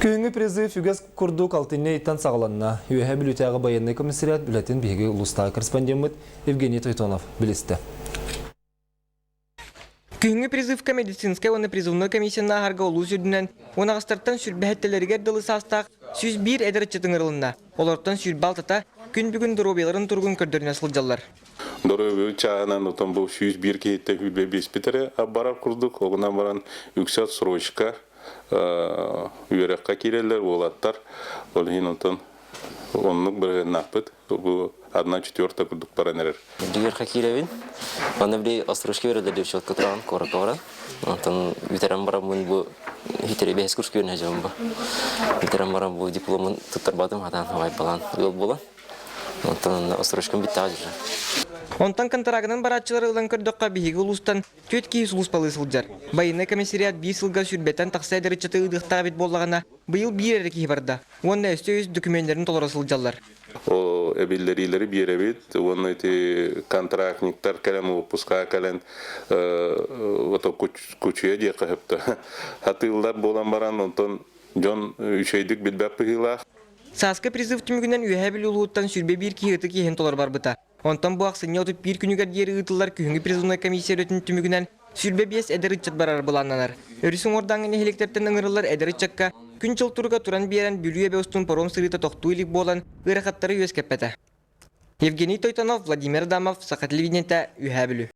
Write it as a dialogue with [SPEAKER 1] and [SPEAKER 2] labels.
[SPEAKER 1] Күһүҥҥү призыв үгэс курдук алтынньы ыйтан саҕаланна. Үөһээ Бүлүүтээҕи байыаннай комиссариат үлэтин биһиги улуустааҕы корреспондеммыт Евгений Тойтонов билистэ.
[SPEAKER 2] Күһүҥҥү призывка медицинскэй уонна призывной комиссияны ааһарга улуус үрдүнэн унаҕастартан сүрбэһэттэлэригэр дылы саастаах 101 эдэр ыччат ыҥырылынна. Олортон 26-та күн бүгүн доруобуйаларын туругун көрдөрүнэ сылдьаллар.
[SPEAKER 3] Доруобуйа чааһынан отон бу 101 киһиттэн 25 эрэ барар курдук, оҕунан баран үксэ отсрочка үөрэххэ киирэллэр уолаттар. Ол иһин онтон оннук бырыһыаннаахпыт. Бу одна четвертая курдук баран эрэр.
[SPEAKER 4] Үөрхэ киирэбин. Онно били острожка берелер деп счетка туран куоракка баран. Онтон бүтэрэн бараммын бу хитере бэһис курс күөн хажабын бу. Бүтэрэн баран бу дипломун туттарбатым хатаан хабай балан ыал буолан. Онтон острожкам бүттэҕэ дьэ.
[SPEAKER 2] Онтон контрагынан барааччылары ылан көрдөххө, биһиги улуустан түөрт киһи сулууспалыы сылдьар. Байыаннай комиссариат биир сылга сүүрбэттэн тахса эдэр ыччаты ыытыахтаах эбит буоллаҕына, быйыл биир эрэ киһи барда уонна өссө үс докумуоннарын толоро сылдьаллар.
[SPEAKER 3] О эбиллэриилэри биэрэбит уонна ити контрактниктар кэлэн уоппускаҕа кэлэн ото кучуйа диэххэ сөптө. Хатыыллар буолан баран онтон дьон үчүгэйдик билбэт быһыылаах.
[SPEAKER 2] Сааскы призыв түмүгүнэн Үөһээ Бүлүү улууһуттан 21 киһи ытык иэһин толоро барбыта. Онтон бу ахсынньы 31 күнүгэр диэри ыытыллар күһүҥҥү призывной комиссия үлэтин түмүгүнэн 25 эдэр ыччат барар былааннанар. Өрүс уҥуордааҥҥы нэһилиэктэртэн ыҥырыллар эдэр ыччакка күн-дьыл туруга туран биэрэн Бүлүү эбэ устун паром сырыыта тохтуу илик буолан ыарахаттары үөскэппэтэ. Евгений Тойтонов, Владимир Адамов, Саха телевидениетэ, Үөһээ Бүлүү.